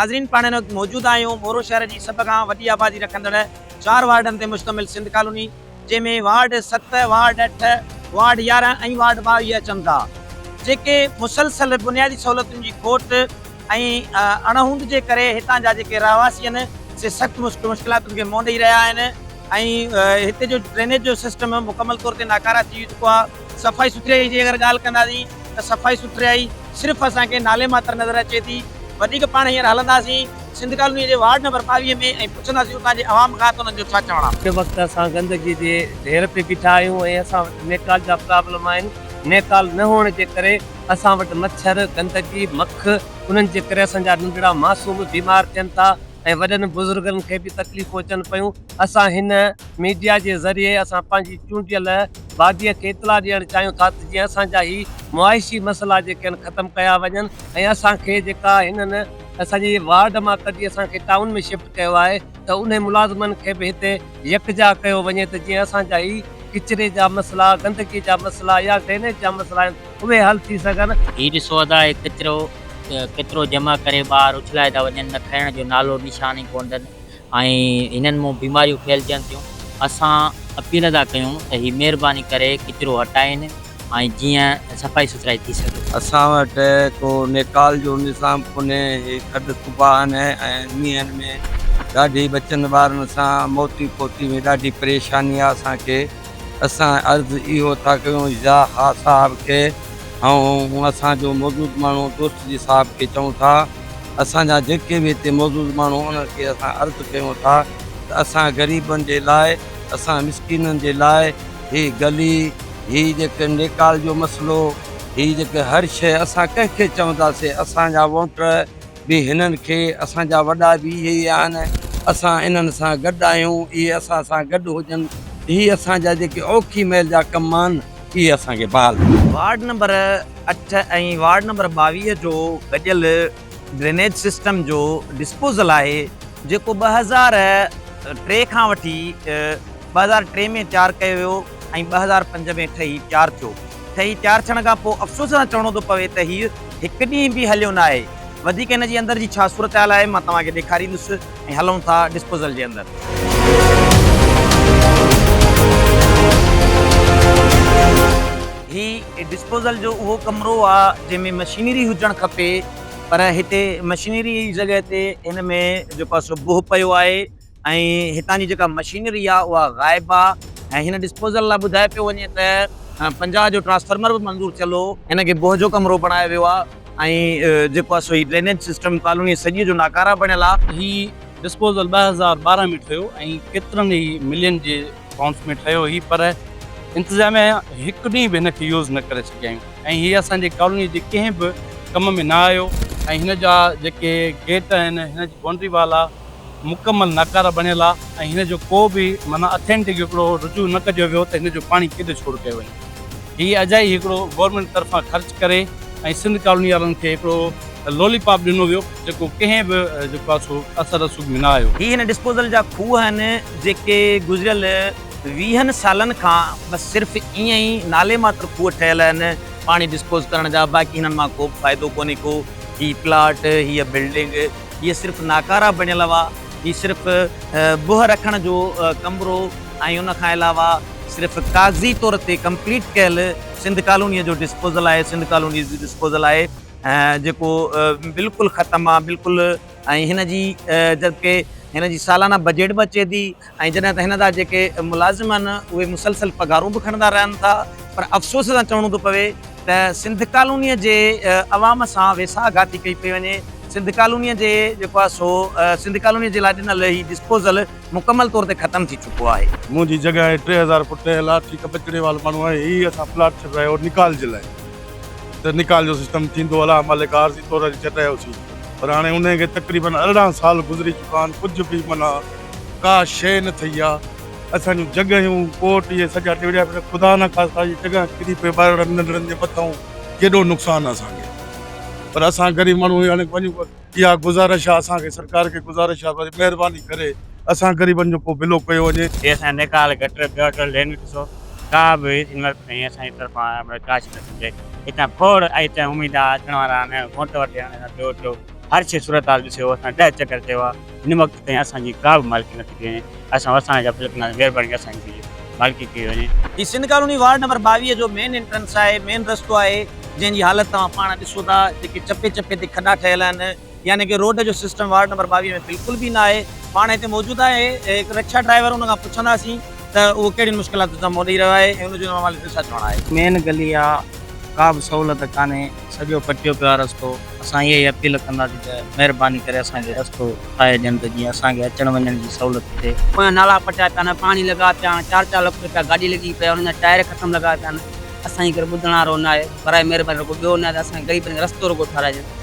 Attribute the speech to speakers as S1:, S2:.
S1: ناظرين پاڻ هن وقت موجود آهيون مورو شهر جي سڀ کان وڏي آبادي رکندڙ چار وارڊن تي مشتمل سنڌ ڪالوني جنهن ۾ وارڊ 7، وارڊ 8، وارڊ 11 ۽ وارڊ 22 اچن ٿا جيڪي مسلسل بنيادي سهولتن جي کوٽ ۽ اڻهوند جي ڪري هتان جا جيڪي رهواسي آهن سي سخت مشڪلاتن کي منهن ڏئي رهيا آهن ۽ هتي جو ڊرينيج جو سسٽم مڪمل طور تي ناڪاره ٿي چڪو آهي. صفائي سٿرائي جي اگر ڳالهه ڪنداسين ته صفائي سٿرائي صرف اسان کي نالي ماتر نظر اچي ٿي. وڌيڪ پاڻ هينئر هلنداسين سنڌ ڪالوني جي وارڊ نمبر 22 ۾ ۽ پڇنداسين اتان جي عوام کان ته انهن جو ڇا چوڻ آهي.
S2: هن وقت اسان گندگي جي ڍير تي بيٺا آهيون ۽ اسان وٽ نيڪال جا پرابلم آهن، نيڪال نه هئڻ جي ڪري اسان وٽ مڇر، گندگي، مک انهن جي ڪري اسان جا ننڍڙا معصوم بيمار ٿين ٿا ۽ وڏن بزرگن کي به تڪليفون اچن پيون، اسان هن ميڊيا جي ذريعي اسان پنهنجي چونڊيل باڊيء کي اطلاع ڏيڻ چاهيون ٿا ته جيئن اسان جا هي معاشي مسئلا جيڪي آهن ختم ڪيا وڃن ۽ اسان کي جيڪا هنن اسان جي وارڊ مان ڪڍي اسان کي ٽائون ۾ شفٽ ڪيو آهي ته انهي ملازمن کي به هتي يڪجا ڪيو وڃي ته جيئن اسان جا هي ڪچري جا مسئلا، گندگي جا مسئلا يا ڊرينيج جا مسئلا آهن اهي حل ٿي سگهن.
S3: هي ڏسو ادا هي ڪچرو ڪيترو جمع ڪري ٻاهر اڇلائي ٿا وڃن نه کڻڻ جو نالو نشان ئي ڪونه اٿن. ۽ هنن مون بيماريون ڦهلجن ٿيون اسان اپيل ٿا ڪيون ته هي مهرباني ڪري ڪچرو هٽائين ۽ جيئن صفائي سٿرائي ٿي سگهي.
S4: اسان وٽ ڪو نيڪال جو نظام ڪونهي، هي کڏ کٻا آهن ۽ مينهن ۾ ڏاڍي ٻچن ٻارن سان موتي پوتي ۾ ڏاڍي پريشاني آهي اسان کي، اسان عرض اهو ٿا ڪيون يا ها صاحب کي ۽ اسان جو موجود ماڻهو دوست جي صاحب کي چئون ٿا. اسان جا جيڪي به هتي معزز ماڻهو انهن کي اسان عرض ڪيون ٿا ته اسان غريبن جي لاء اسان مسڪينن جي لاء هي گلي هي جيڪي نيڪال جو مسئلو هي جيڪي هر شيء اسان ڪنهن کي چونداسي اسان جا ووٽ به هنن کي اسان جا وڏا به اهي ئي آهن اسان انهن سان گڏ آهيون اهي اسان سان گڏ هجن هي اسان جا جيڪي اوکي مهل جا ڪم آهن اهي اسان کي بحال ڪن.
S1: وارڊ نمبر 8 ۽ وارڊ نمبر 22 جو گڏيل ڊرينيج سسٽم جو ڊسپوزل آهي جيڪو 2003 کان وٺي 2003 ۾ تيار ڪيو ويو ۽ 2005 ۾ ٺهي تيار ٿيو. ٺهي تيار ٿيڻ کان پوء افسوس سان چوڻو ٿو پوي ته هي هڪ ڏينهن به هليو ناهي. وڌيڪ هن جي اندر جي ڇا صورتحال آهي مان توهان کي ڏيکاريندس ۽ هلون ٿا ڊسپوزل جي اندر. هي ڊسپوزل جو اهو ڪمرو آ جنهن ۾ مشينري هجڻ کپي پر هتي مشينري جي جڳهه تي هن ۾ جيڪو آ سو بوهه پيو آهي ۽ هتان جي جيڪا مشينري آ اها غائب آ ۽ هن ڊسپوزل لاء ٻڌايو پيو وڃي ته 50 جو ٽرانسفارمر به منظور ٿيل هو هن کي بوهه جو ڪمرو بڻايو ويو آ ۽ جيڪو آ سو هي ڊرينيج سسٽم ڪالوني سڄي جو ناڪاره بڻيل آ.
S5: هي ڊسپوزل 2012 ۾ ٺهيو ۽ ڪيترن ئي ملين جي پائونڊز ۾ ٺهيو هي پر انتظاميا هڪ ڏينهن به هن کي يوز نه ڪري سگهيا آهيون ۽ هي اسان جي ڪالوني جي ڪنهن به ڪم ۾ نه آيو ۽ هن جا جيڪي گيٽ آهن هن جي بائونڊري وال آ مڪمل ناڪاره بڻيل آ ۽ هن جو ڪو به معنيٰ اٿينٽڪ هڪڙو رجوع نه ڪڍيو ويو ته هن جو پاڻي ڪيڏي ڇوڙ ڪيو وڃي هي اجائي هڪڙو گورنمينٽ طرفان خرچ ڪري ۽ سنڌ ڪالوني وارن کي هڪڙو لولي پاپ ڏنو ويو جيڪو ڪنهن به جيڪو آ سو اثر رسوخ ۾ نه آيو.
S1: هي هن ڊسپوزل جا کوهه آهن جيڪي گذريل ويهن سالن کان بس صرف ائين ئي نالي ماتر کوهه ٺهيل آهن پاڻي ڊسپوز ڪرڻ جا باقي هنن مان ڪو به فائدو ڪونهي ڪو هي پلاٽ هيء بلڊنگ هيء صرف ناڪاره بڻيل هئا هي صرف بهه رکڻ جو ڪمرو ۽ ان کان علاوه صرف ڪاغذي طور تي ڪمپليٽ ڪيل سنڌ ڪالونيء جو ڊسپوزل آهي سنڌ ڪالونيء جو ڊسپوزل آهي جيڪو بلڪل ختم آ بلڪل ۽ هن جي جبڪه هن جي سالانه بجيٽ به اچي ٿي ۽ جڏهن ته هن جا جيڪي ملازم آهن اهي مسلسل پگهارون به کڻندا رهن ٿا پر افسوس سان چوڻو ٿو پوي ته سنڌ ڪالونيء جي عوام سان ويساهه گهاتي ڪئي پئي وڃي سنڌ ڪالونيء جي جيڪو آهي سو سنڌ ڪالونيء جي لاء ڏنل هي ڊسپوزل مڪمل طور تي ختم ٿي چڪو آهي.
S6: منهنجي جڳهه آهي 3000 فوٽ ٺهيل آهي ٺيڪ ٻچڙي وال ماڻهو آهي هي اسان پلاٽ ڇڏرايو نڪال جي لاء ته نڪال جو سسٽم ٿيندو الله مالڪ عارضي طور تي چٽايوسين پر هاڻي انهي کي تقريبن 18 سال گذري چڪا آهن ڪجهه به معنيٰ ڪا شيء نه ٿئي آ اسان جون جڳهيون ڪوٽ اهي سڄا ٽيڙيا پيا خدا نه خواست اهي جڳهه ڪري پئي ٻارڙن ننڍڙن جي مٿئون ڪيڏو نقصان آ اسان کي پر اسان غريب ماڻهو هاڻي وڃون اها گذارش آ اسان کي سرڪار کي گذارش آ وري مهرباني ڪري اسان غريبن جو ڪو بلو ڪيو وڃي.
S3: هي اسان جو نيڪال گٽر ٻيو لين ڏسو ڪا به هن مهل تائين اسان جي طرفان ڪا شي نه ٿي ٿئي. هتان کوڙ ۽ هتان اميد آ اچڻ وارا آهن ووٽ وٺي هاڻي اسان ٻيو ٽيو
S7: هر شيء صورتحال ڏسيو اسان ڏهه چڪر چيو آهي هن وقت تائين اسان جي ڪا به مالڪي نٿي ٿئي وڃي اسان وساڻ جا اپيل ڪنداسين مهرباني ڪري اسان جي مالڪي ڪئي وڃي.
S1: هي سنڌ ڪالوني وارڊ نمبر 22 جو مين انٽرنس آهي مين رستو آهي جنهن جي حالت توهان پاڻ ڏسو ٿا جيڪي چپي چپي تي کڏا ٺهيل آهن يعني ڪي روڊ جو سسٽم وارڊ نمبر 22 ۾ بلڪل به نه آهي پاڻ هتي موجود آهي هڪ رڪشا ڊرائيور ان کان پڇنداسين ته اهو ڪهڙين مشڪلاتن سان منهن ڏئي رهيو آهي ۽ ان جو ان حوالي سان ڇا چوڻ آهي.
S8: مين گلي آ ڪا به سهولت ڪانهي سڄو پٽيو پيو آ رستو اسان اها ئي اپيل ڪنداسين ته مهرباني ڪري اسان کي رستو ٺاهي ڏين ته جيئن اسان کي اچڻ وڃڻ جي سهولت ٿئي.
S9: پويان نالا پٽيا پيا آهن پاڻي لڳا پيا آهن چار چار لک رپيا گاڏي لڳي پئي آهي انهن جا ٽائر ختم لڳا پيا آهن اسان جي ڪير ٻڌڻ وارو نه آهي برائي مهرباني رڳو ٻيو نه آهي ته اسان غريبن کي رستو رڳو ٺاراهي ڏين.